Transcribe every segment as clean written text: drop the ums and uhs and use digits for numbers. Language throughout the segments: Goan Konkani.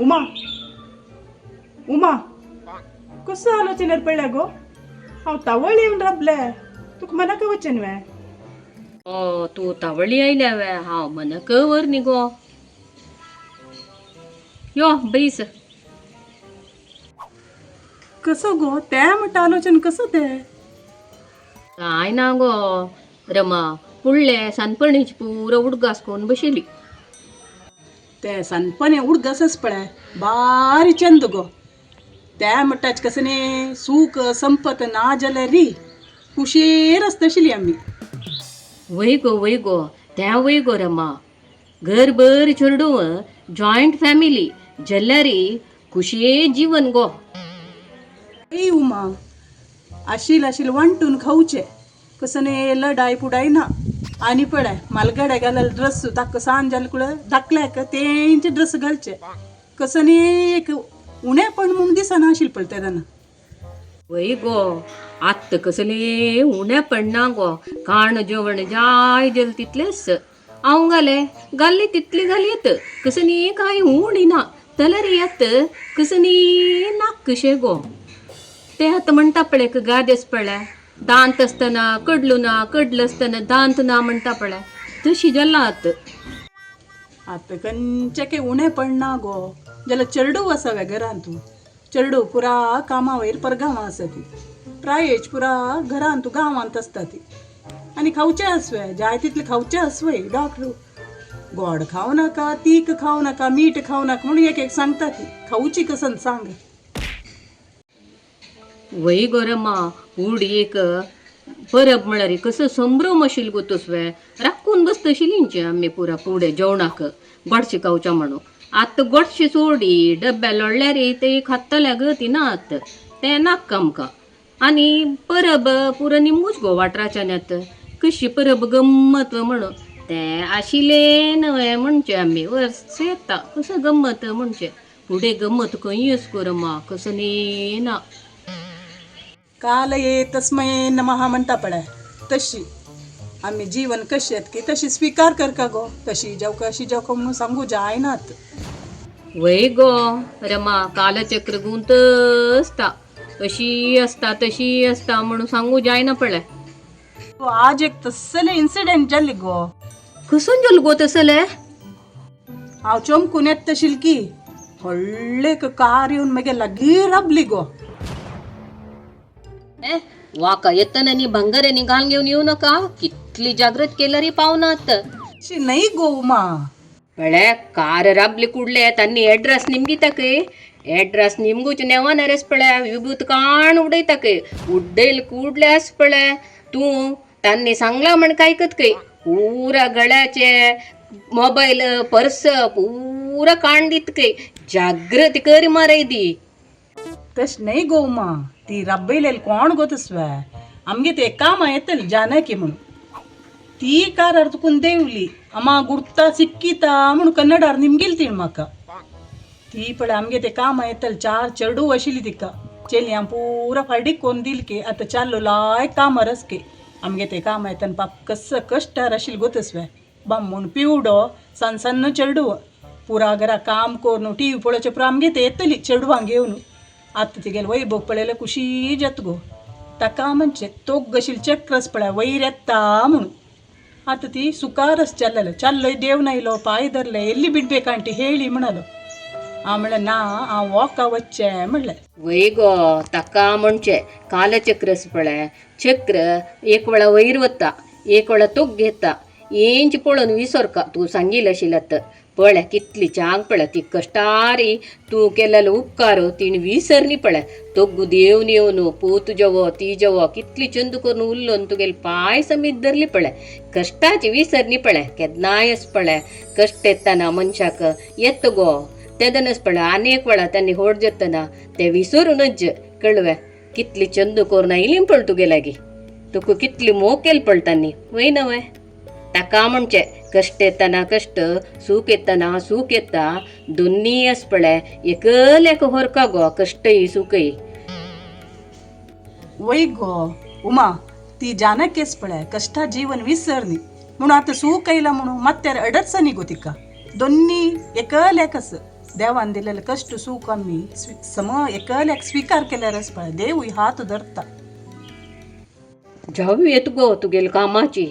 उमा, उमा, कसो आलोचनेर पडल्या गो? हांव तावळ येवन राबले, तुका मनाक वचन वे? ओ तूं तावळी आयल्या वे? हांव मनक वर न्ही गो. यो बैस. कसो गो ते म्हणटा आलोचन कसो ते? काय ना गो रमा, फुडले सानपणीच पुरो उडगास करून बशिल्ली. ते सानपणे उडगासच पळय बारी चंद गो. ते म्हणटाच कसं न्ही, सूख संपत ना जाल्यार री कुशेर आसताशिल्ली आमी. वय गो, वय गो, तें वय गो रमा. घरभर चेडूं, जॉयंट फॅमिली जाल्यार खुशये जीवन गो. ए उमा, आशील आशील वांटून खावचे, कसं न्ही लढाय पुडाय ना. आनी पळय मालगडे घालल ड्रेस ताका सांज जाले कुळ धाकल्याक तेंचे ड्रेस घालचे, कसं न्ही एक उणेपण म्हूण दिसना आशिल्लें पळय तेन्ना. वय गो, आत्त कसले उणें पडना गो. खाण जेवण जाय जालें तितलेंच हांव घाले घाल्ली तितली घाली येत, कसं न्ही कांय उणी ना. जाल्यार येत कसं न्ही नाक कशें गो. ते आतां म्हणटा पळय एक गादेस पळय, दांत आसतना कडलो ना, कडलो आसतना दांत ना म्हणटा पळय, तशी जालां आतां. आतां खंयचे काय उणें पडना गो. जाल्यार चेडूं आसा वे घरांत? तूं चेडूं पुरा कामा वयर परगांवां आसा ती, प्रायेज पुरा घरांत गांवांत आसता ती. आनी खावचें आसवे जाय तितलें खावचें आसवय. डॉक्टर गोड खावं नाका, तीख खावं नाका, मीठ खावं नाका म्हणून एक एक सांगता ती. खावची कसन सांग? वय गो रमा, फूड एक परब म्हळ्यार कसो संभ्रम आशिल्लो गो तसवे. राखून बसतशिलींचे आमी पुरा फुडें जेवणाक गोडशें खावचें म्हणून. आतां गोडशें सोडी डब्या लोळल्यार ते खातले गो ती ना आतां, तें नाका आमकां. आनी परब पुरो निमगूच गो वाठाराच्यान आतां कशी परब गम्मत म्हणून तें आशिल्लें न्हय म्हणचें आमी वर्स येता कसो गम्मत म्हणचें. फुडें गम्मत खंय गो रमा, कसो न्ही ना. काल ये तस्मय नमः म्हणटा पळय तशी आमी जीवन कशी येत की तशी स्विकार करका गो. तशी जेवका अशी जेवका म्हणून सांगू जायनात. वय गो रमा, कालचक्र गुंत आसता, अशी आसता तशी आसता म्हणून सांगू जायना पळय. आज एक तसले इन्सिडेंट जाले गो. खंयसून जालो गो तसले? हांव चमकून येत तशील की व्हडलें एक कार येवन मागीर लागीं राबली गो. वाका येतना न्ही भांगर न्ही घाल घेवन येवं नाका, कितली जागृत केल्यार पावनात. अशी न्हय गो उमा. पळय कार राबली कुडले तांणी एड्रेस निमगिताकय, एड्रेस निमगूच नेवान अरेस पळय विभूत काण उडयताकय, उड्डयल कुडल्यास पळय. तूं तांणी सांगला म्हण कायकत कय पुरा गळ्याचे मोबायल पर्स पुरा काण दित कय. जागृत कर मारय दी. तशें न्हय गो उमा, ती राबयलेली कोण गो तसवे? आमगे ते कामां येतली जानकी म्हणून, ती कारार चुकून देंवली. आमा गुर्ता सिक्किता म्हणून कन्नडार निमगिल ती म्हाका. ती पळय आमगे ते कामां येतली, चार चेडूं आशिल्ली तिका, चेलयां पुरा फाटीक कोन्न दिल के आतां चाललो लायक कामार आसके. आमगे ते कामां येतना पाप कस कश्टार आशिल्ली गो तसवे. बामूण पिवडो सान सान्न चेडूं, पुरा घरा काम करून टी व्ही पळोवचे पुरो आमगे ते येतली चेडवांक घेवन. आतां तिगेले वैभव पळयल्यार खुशी जाता गो. ताका म्हणचे तोग अशील चक्रस पळय वयर येता म्हणून. आतां ती सुकारस चाललेलो चाललोय, देव नायलो पांय धरले, एल्ली बिडबेकांटी हेळी म्हणालो. हांव म्हणलें ना, हांव वॉका वचचें म्हणलें. वय गो, ताका म्हणचे कालचक्रस पळय, चक्र एक वेळा वयर वता एक वेळा तोग घेता, येंच पळोवन विसरका तूं सांगील आशिल्लें. पळय कितली चांग पळय ती कश्टारी तूं केलेलो उपकार तिणें विसरनी पळय. तोग्गू देवन येवन पूत जेवो ती जेवो कितली चंद करून उरलो तुगेले पांय समेत धरली पळय. कश्टाची विसरनी पळय केन्नाय अस पळय. कश्ट येतना मनशाक येत गो तेदनच पळय. आनी एक वेळा तांणी होड जातना ते विसरूनच कळवे कितली चंद करून आयली पळय तुगे लागीं, तुका कितली मोग केली पळय तांणी. वय न्हय ताका म्हणचे कश्ट येतना कश्ट, सूख येतना सूख येता, दोन्ही अस पळय एकल एक होरका गो कश्टय सुखय. वय गो उमा, ती जानकेस पळय कश्टा जीवन विसरनी म्हणून आतां सूख आयला म्हणून मात्यार अडचणी गो तिका, दोन्ही एकल एकस. देवान दिलेले कश्ट सूख आमी सम एकल्याक स्वीकार केल्यारच पळय देवूय हात धरता. जावू येत गो तुगेल कामाची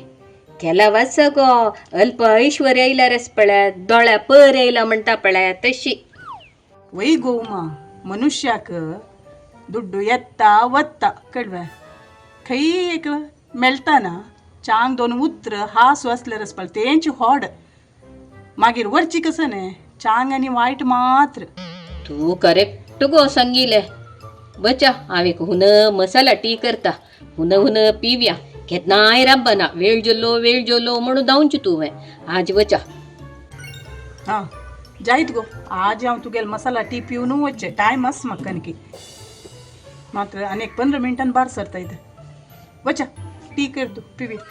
केला वाच गो अल्प ऐश्वर्य येयल्यारच पळय दोळ्या पर येयला म्हणटा पळय तशी. वय गोमा, मनुष्याक दुड्डू येता वत्ता कळवे खंय एक मेळटाना चांग दोन उत्र हास आसल्यारच पळय तेंची होड मागीर वरची कसं न्ही चांग आनी वायट मात्र. तूं करेक्ट गो सांगिले. बचा हांव एक हुन मसाला टी करता, हुन हुन पिवया. केन्नाय राबना वेळ जोलो वेळ जोलो म्हणून धांवची तुवें आज. वचा. हां जायत गो, आज हांव तुगेल मसाला टी पिवन वचचें. टायम आस म्हाका आणखी मात्र आनी एक 15 मिनटान भार सरता इथं. वचा, टी कर तूं पिवया.